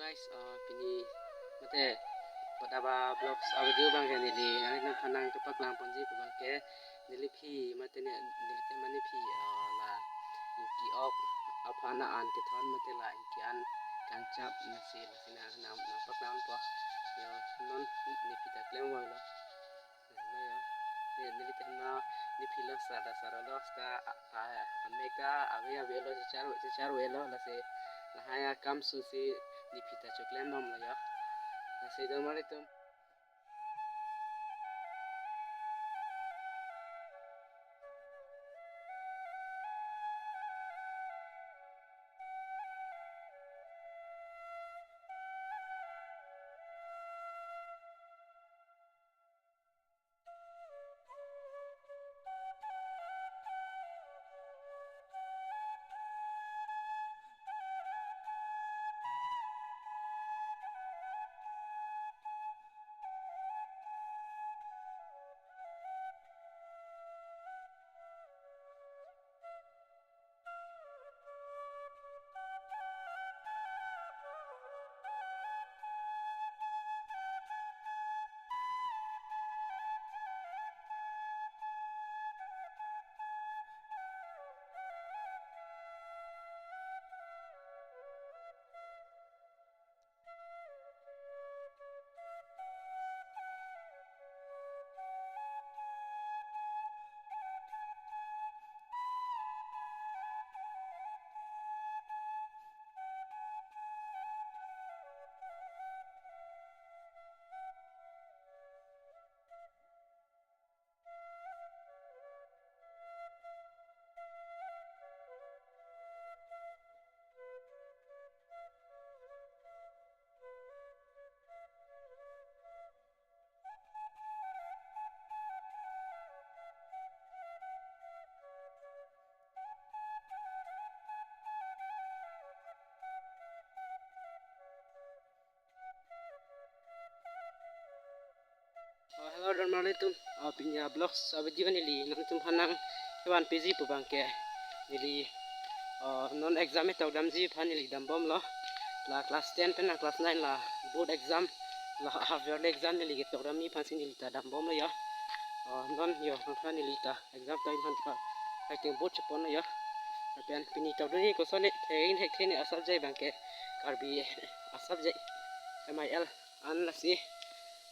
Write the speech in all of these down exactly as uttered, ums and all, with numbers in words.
Guys, uh, pini mate Padaba Vlogs a-video abangke neli nangliphan nangkepaklang ponji pu abangke neliphi mate ne, neli te mane phi, uh, la ingki-ok aphan an kethon mate la ingki an kangchap masi lasi nang nang nangpaklang po. Yo, non nephi ta klem vanglo. Neli, neli te na nephi lo sar ta sar lo sta a, a, amek ta ave avelo, chechar chechar avelo lasi lahai akam susi nephi ta choklem bomlo yo. Lasi don mari tum. Oh, hello, don mari tum. Oh, pini a-vlogs a-video neli nangtumphan nangkevan piji pu abangke neli, oh, non exam ketok damji aphan neli dambomlo. La class ten pen na class nine la board exam, la half yearly exam neli ketok damji aphansi neli ta dambomlo yo. Oh, non yo nangphan neli ta exam time aphan pa, I think board chepon yo. Lapen pini tokdun ni koson ne thek-in thekthe ne a-subject abangke Karbi a-subject M I L an lasi.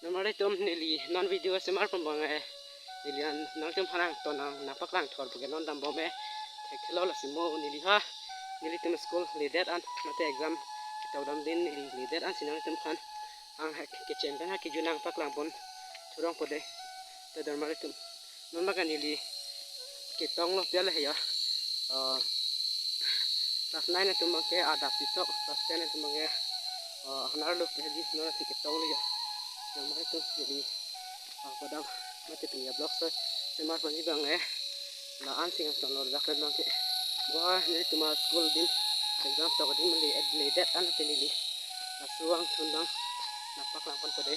Don mari tum neli non video semar pon abang eh, neli an nangtumphan nangton nang nangpaklang thor puke non dambom eh. Thekthelo lasi mo neli ha, nelitum school ledet an mate exam ketok dam din neli ledet ansi nangtumphan ang ha kecheng pen ha kejun nangpaklang pon thurong po de. Te don mari tum, non abangke neli ketonglo pi ale he yo. Ah, class nine atum abangke adap si tok, class ten atum abangke, ah, hanar lo peji, non si ketonglo yo. Don mari tum neli, ah, padam mate pini a-vlogs semar ponji abang eh. La-an si nangtonlo dak pen abangke. Bo nelitum a-school din exam tok din mali et ledet an te neli laso angthun abang nangpaklang pon po de.